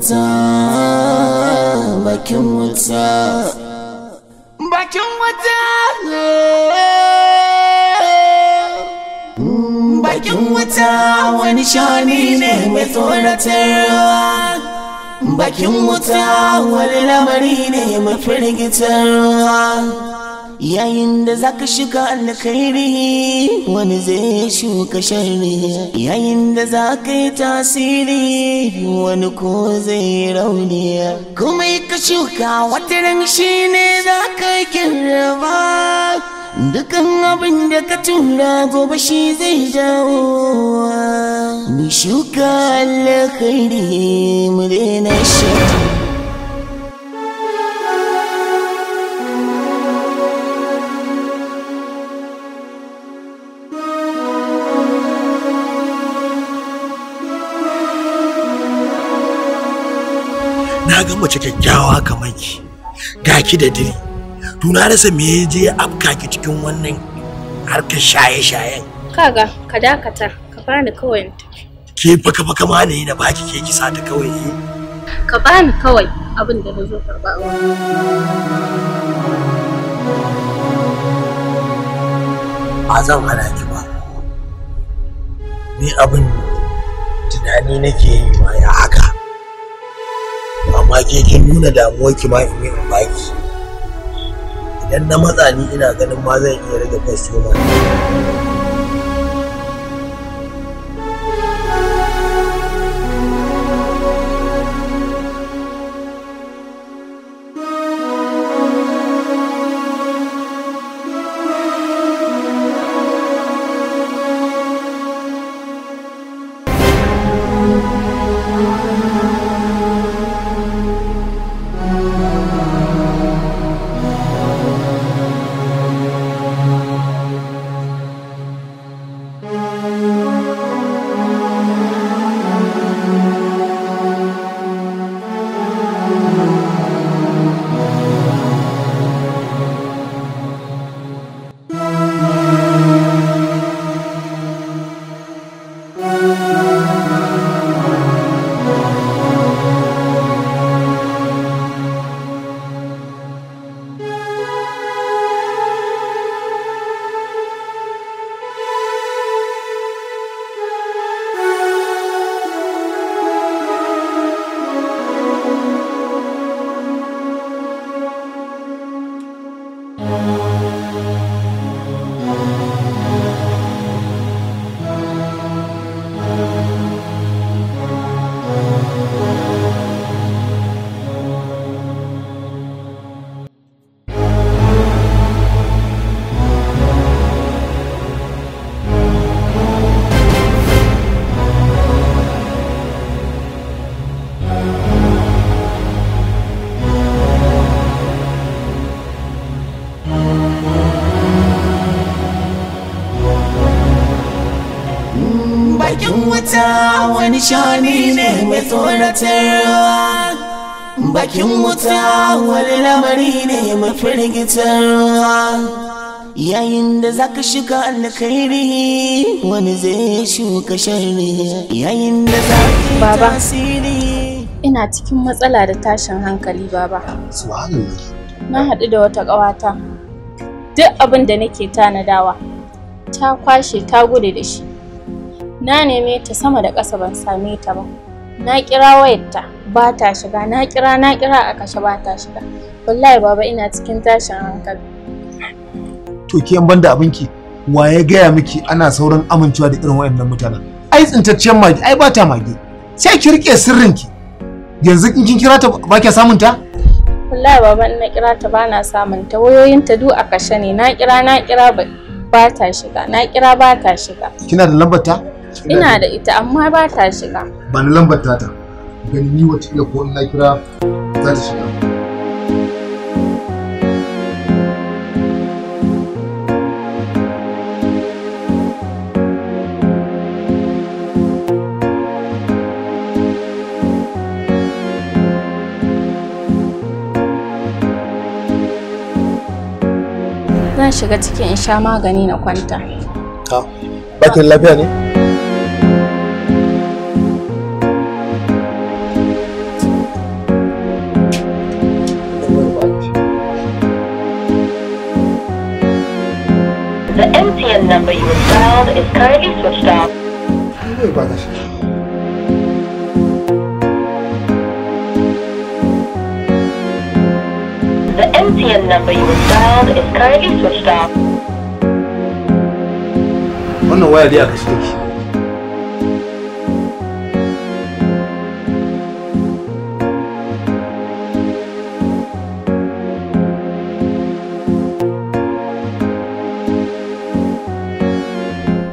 wuta, bakin wuta, bakin wuta, bakin wuta wani shani ne mai tsoratarwa. Bakin wuta wani lamari ne mai firgitarwa. Yayin da zaka shuka alkhairi wani zai shuka sharri, yayin da zaka yi tasiri wani ko zai rauni. Kuma ka shuka wataran shi ne zaka girba, dukan abin da ka tura gobe shi zai dawo. Mu shuka alkhairi mu daina sharri. Na ga mace kyakkyawa kamar ki, ga ki da diri, to na rasa me ya je afka ki cikin wannan harkar shaye-shayen. Kaga, ka dakata, ka bani kawai in tafi. Ke faka faka ma ne na baki ke ki sata kawai eh. Ka bani kawai abin da na zo karɓa. Ba zan hana ki ba. Ni abin tunani nake yi ma ya haka. Amma ke kin nuna damuwar ki ma in yi in baki. Idan na matsa ni ina ganin ma zan iya rage kwastoma. Bakin wuta wani shani ne mai tsoratarwa. Bakin wuta wani lamari ne mai firgitarwa. Yayin da zaka shuka alkhairi wani zai shuka sharri, yayin da zaka yi tasiri. Ina cikin matsala da tashin hankali baba. Subhanallah. Na haɗu da wata ƙawata. Duk abin da nake tanadawa ta kwashe ta gudu da shi. Na neme ta sama da ƙasa ban same ta ba. Na kira wayarta ba ta shiga, na kira a kashe ba ta shiga. Wallahi baba ina cikin tashin hankali. To ke yan banda abinki, wa ya gaya miki ana sauran amincewa da irin waɗannan mutanen? Ai tsintacciyar mage, ai ba ta mage. Sai ki rike sirrinki. Yanzu in kin kira ta ba kya samun ta? Wallahi baba in na kira ta ba na samun ta, wayoyinta duk a kashe ne. Na kira ba ta shiga, na kira ba ta shiga. Kina da lambar ta? Ina da ita amma ba ta shiga. Ba ni lambar ta. Gani ni wata kila ko in na kira za ta shiga. Zan shiga ciki in sha magani na kwanta. Ha, bakin lafiya ne? number you have dialed is currently switched off. Ba ta shiga. The MTN number you have dialed is currently switched off. Wannan waya dai aka shi take.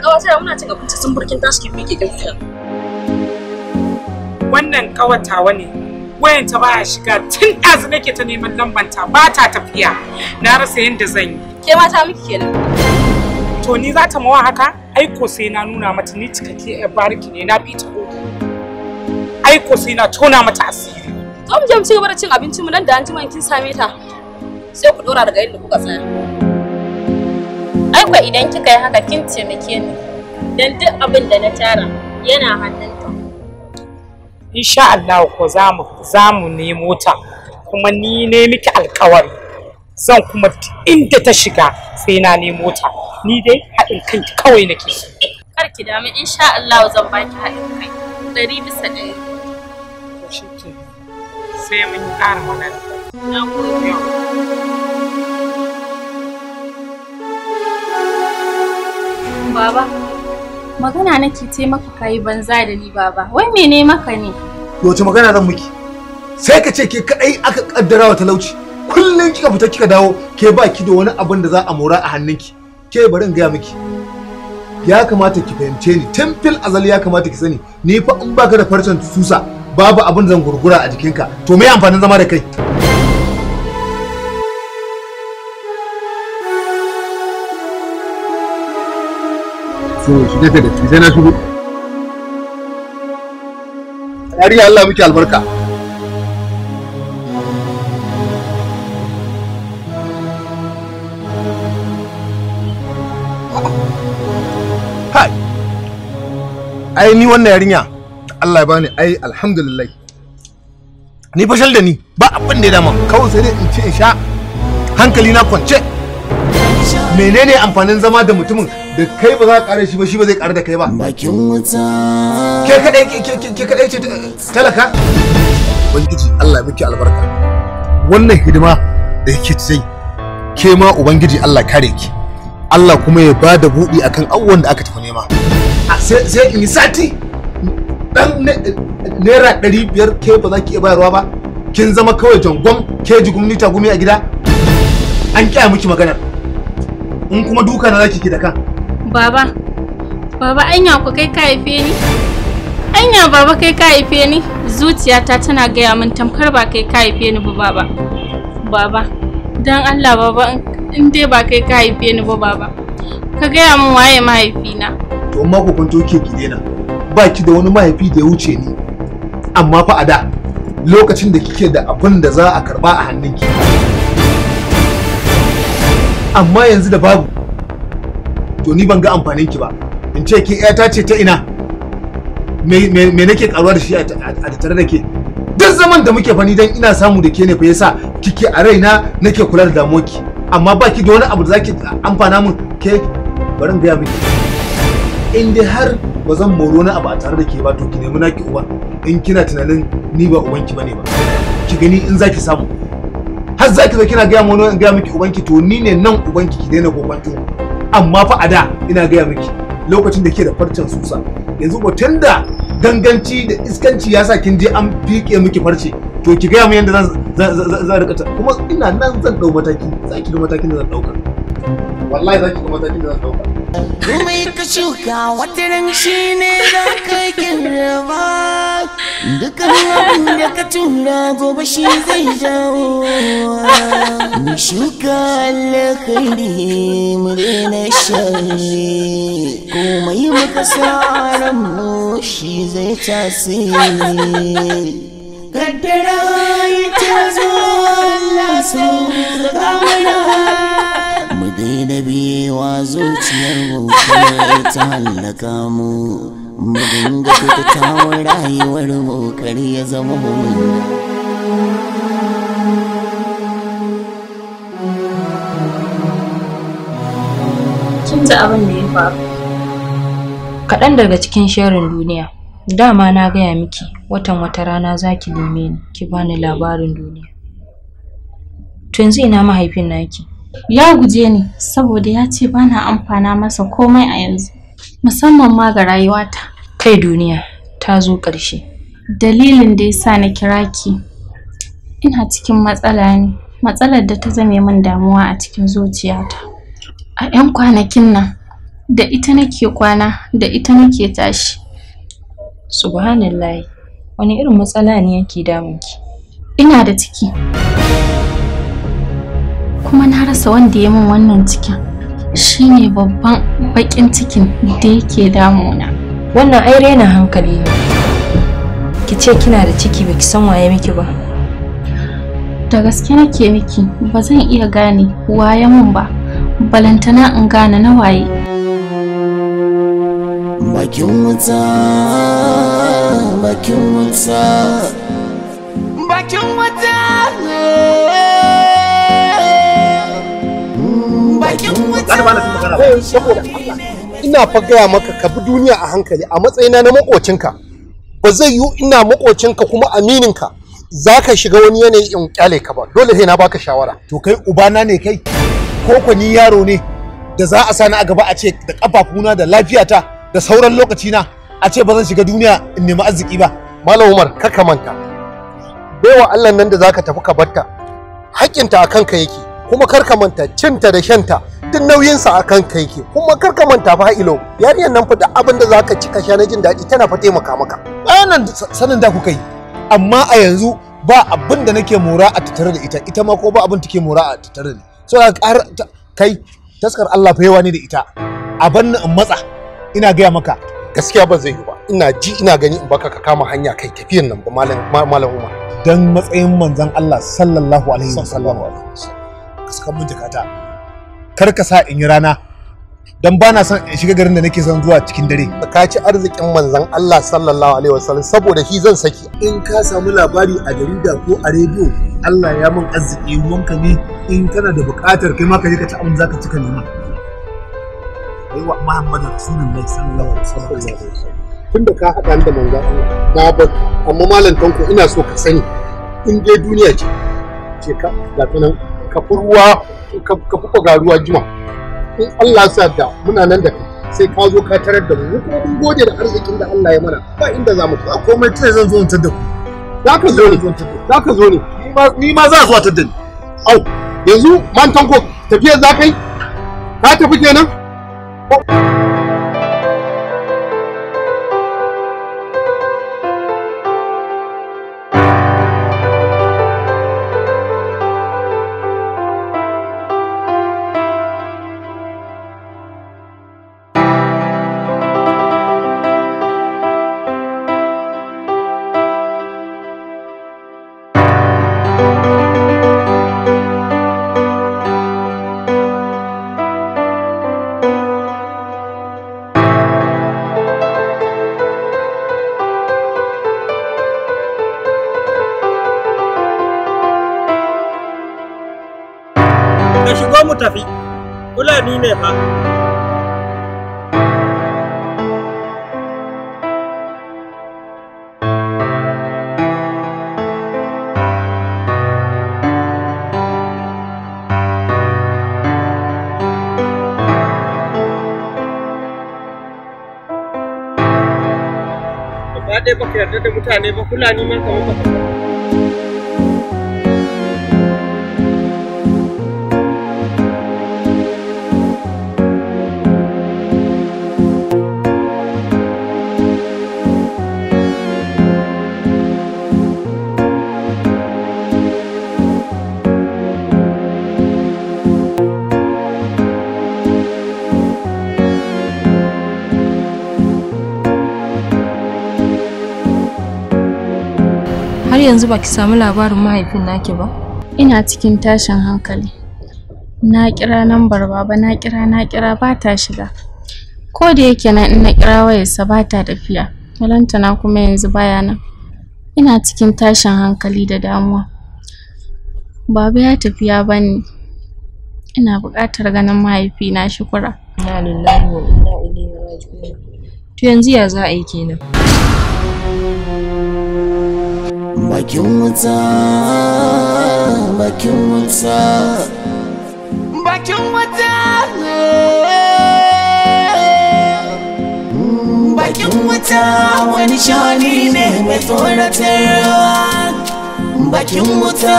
Kawata muna cin abinci sun burkin tashi kin miƙe gaskiya. Wannan kawatawa ne. Wayanta baya shiga tun ɗazu nake ta neman lambanta ba ta tafiya. Na rasa yadda zan yi. Ke ma ta miki kenan. To ni za ta mawa haka? Aiko sai na nuna mata ni cikakke yar bariki ne na fi ta gobe. Aiko sai na tona mata asiri. Zo mu je mu ci gaba da cin abincin mu nan da anjima kin same ta. Sai ku dora daga inda kuka tsaya. Aiko idan kika yi haka kin taimake ni. Dan duk abin da na tara yana hannunta. Insha Allah ko za mu nemo ta kuma ni ne miki alkawari. Zan kuma inda ta shiga sai na nemo ta. Ni dai haɗin kanki kawai nake so. Kar ki damu insha Allah zan baki haɗin kai 100%. To shikenan. Sai mun yi ƙara magana. Na gode. Baba, magana nake ce maka kayi banza da ni baba. Wai mene maka ne? Wace magana zan miki? Sai ka ce ke kadai aka kaddara wa talauci. Kullum kika fita kika dawo ke ba ki da wani abin da za a mora a hannunki. Ke bari in gaya miki. Ya kamata ki fahimce ni tun fil azali ya kamata ki sani ni fa in baka da farcen susa babu abin zan gurgura a jikinka. To me amfanin zama da kai? So shi daga da sai na shigo. Yarinya Allah miki albarka. Hai. Ai ni wannan yarinya Allah ya bani ai alhamdulillah. Ni fashal da ni ba abin da ya dama kawai sai dai in ci in sha hankali na kwance. Menene amfanin zama da mutumin da kai ba za ka kare shi ba shi ba zai kare da kai ba? Bakin wuta. Ke kadai ke kadai ce talaka. Ubangiji Allah ya miki albarka. Wannan hidima da yake sai ke ma Ubangiji Allah kare ki. Allah kuma ya bada buɗi akan abubuwan da aka tafi nema. Sai in yi sati dan naira 500 ke ba za ki iya bayarwa ba. Kin zama kawai jangon ke jigumni tagumi a gida. An kiya miki maganar. In kuma duka na zaki ki da kan. Baba, baba anya ku kai ka haife ni? Anya baba kai ka haife ni? Zuciyata tana gaya min tamkar ba kai ka haife ni ba baba. Baba, dan Allah baba in dai ba kai ka haife ni ba baba. Ka gaya min waye mahaifina. To amma ku kwanto ke ki daina. Ba ki da wani mahaifi da ya wuce ni. Amma fa a da lokacin da kike da abin da za a karba a hannunki. Amma yanzu da babu to ni ban ga amfanin ki ba. In ce ki ƴata ce ta ina? Me nake karuwa da shi a tattare da ke? Duk zaman da muke fani dan ina samu da ke ne fa yasa kike a raina nake kula da damuwarki. Amma ba ki da wani abu da zaki amfana min ke bari in gaya miki. In dai har ba zan moro na abu a tare da ke ba to ki nemi naki uba. In kina tunanin ni ba ubanki bane ba. Ki gani in zaki samu. Har zaki zo kina gaya mana in gaya miki ubanki to ni ne nan ubanki ki daina kokonto. Amma fa a da ina gaya miki lokacin da ke da farcen susa. Yanzu ko tunda ganganci da iskanci ya sa kin je an fike miki farce to ki gaya min yadda zan rika ta kuma ina nan zan dau mataki zaki ga matakin da zan dauka. Wallahi zaki ga matakin da zan dauka. Komai ka shuka wataran shi ne za ka girba. Dukkan abin da ka tura gobe shi zai dawo. Mu shuka alkhairi mu daina sharri. Komai muka sa ranmu shi zai tasiri. Kaddara ita zo Allah sauƙaƙa mana. Mu daina biyewa zuciyar mu kar ta hallaka mu. Mu dinga kyautatawa rayuwar mu kar ya zama mu. Kin ji abin da ya faru. Kaɗan daga cikin sharrin duniya. Dama na gaya miki watan wata rana za ki neme ni ki bani labarin duniya. To yanzu ina mahaifin naki? Ya guje ni saboda ya ce bana amfana masa komai a yanzu, musamman ma ga rayuwata. Kai duniya ta zo ƙarshe. Dalilin da yasa na kira ki, ina cikin matsala ne, matsalar da ta zame min damuwa a cikin zuciyata. A 'yan kwanakin nan, da ita nake kwana, da ita nake tashi. Subhanallahi, wani irin matsala ne yake damunki? Ina da ciki. Kuma na rasa wanda ya min wannan cikin. Shine babban baƙin cikin da yake damuna. Wannan ai raina hankali ne. Ki ce kina da ciki baki san waye miki ba. Da gaske nake miki, ba zan iya gane waye mun ba. Balantana in gane na waye. Bakin wuta, bakin wuta, bakin wuta, bakin wuta. Ina fa gaya maka ka bi duniya a hankali a matsayina na makocinka. Ba zai yiwu ina makocinka kuma amininka za ka shiga wani yanayi in kyale ka ba. Dole sai na baka shawara. To kai ubana ne kai, ko ko ni yaro ne da za a sani a gaba a ce da kafafuna da lafiyata da sauran lokacina a ce ba zan shiga duniya in nemi arziki ba. Malam Umar, kaka manta. Baiwa Allah nan da zaka tafi ka barta, haƙƙinta a kanka yake, kuma kar ka manta cinta da shanta duk nauyinsa a kanka yake, kuma kar ka manta fa ilo yarinyar nan fa duk abin da zaka ci ka sha na jin daɗi tana fa taimaka maka. Bayanan sanin da kuka yi, amma a yanzu ba abin da nake mora a tattare da ita, ita ma ko ba abin take mora a tattare da ni. So kai taskar Allah fa yawa ne da ita, a banni in matsa. Ina gaya maka gaskiya ba zai yi ba. Ina ji ina gani in baka ka kama hanya kai tafiyan nan ba malam Umar. Dan matsayin manzon Allah sallallahu alaihi wasallam ka saka mun jakata, kar ka sa in yi rana dan bana son in shiga garin da nake son zuwa cikin dare. Ka ci arzikin manzon Allah sallallahu alaihi wasallam saboda shi zan saki. In ka samu labari a jarida ko a rediyo Allah ya mun arziki ruwanka ne, in kana da buƙatar kai ma ka je ka ci abin zaka ci ka nema. Aiwa Muhammadu Rasulullahi sallallahu alaihi wasallam. Tunda ka haɗa ni da manzon Allah na bar, amma malam Tanko ina so ka sani in dai duniya ce ce ka ga ta nan ka fi ruwa ka fi ga ruwa jima. In Allah sa da muna nan da kai sai ka zo ka tarar da mu, kuma mun gode da arzikin da Allah ya mana, ba inda za mu ba komai tunda zan zo in tar da ku. Za ka zo ne, za ka zo ne, ni ma za a zo a tar da ni. Au yanzu man Tanko tafiyar za ka yi, ka tafi kenan. Ka shigo mu tafi, Fulani ne fa. Gaba ɗaya baka yarda da mutane ba, Fulani ma kamar baka. Har yanzu baki samu labarin mahaifin naki ba? Ina cikin tashin hankali. Na kira lambar baba, na kira na kira ba ta shiga. Ko da yake nan in na kira wayarsa ba ta tafiya. Balantana kuma yanzu baya nan. Ina cikin tashin hankali da damuwa. Baba ya tafi ya bani. Ina buƙatar ganin mahaifina Shukura. Inna lillahi wa inna ilaihi raji'un. To yanzu ya za a yi kenan? Bakin wuta, bakin wuta, bakin wuta, bakin wuta wani shani ne mai tsoratarwa. Bakin wuta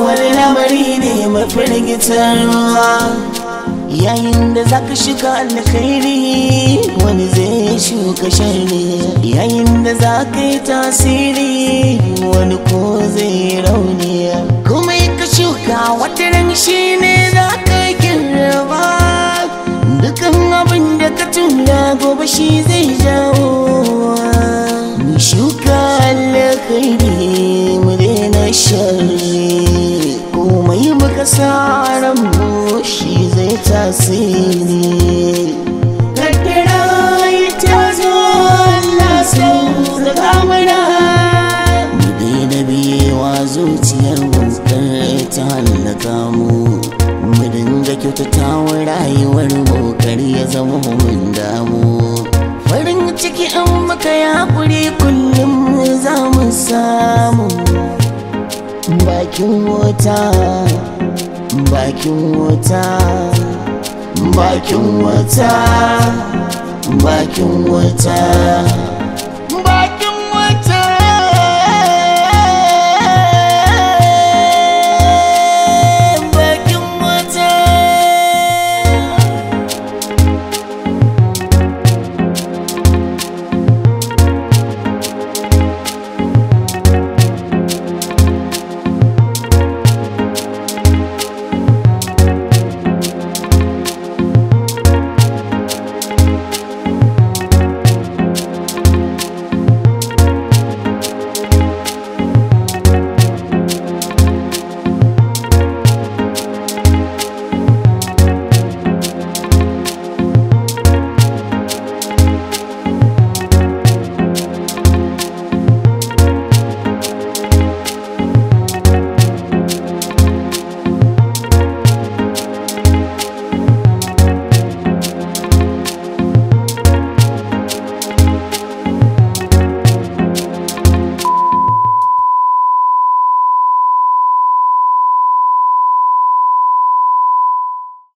wani lamari ne mai firgitarwa. Yayin da zaka shiga alkhairi wani zai shuka sharri, yayin da zaka yi tasiri wani ko zai rauni. Kuma ka shuka wata ran shi ne zaka girba. Dukan abin da ka tura gobe shi zai jawo. Mu shuka alkhairi mu daina sharri, komai muka sa mu shi zai tasiri. Kaddara ta zo Allah sauƙaƙa mana, mu daina biyewa zuciyar mu kar ta hallaka mu. Mu dinga kyautata wa rayuwar mu kar ya zama mun damu. Farin ciki an maka yaƙuri kullum za mu samu. Bakin wuta, bakin wuta, bakin wuta, bakin wuta.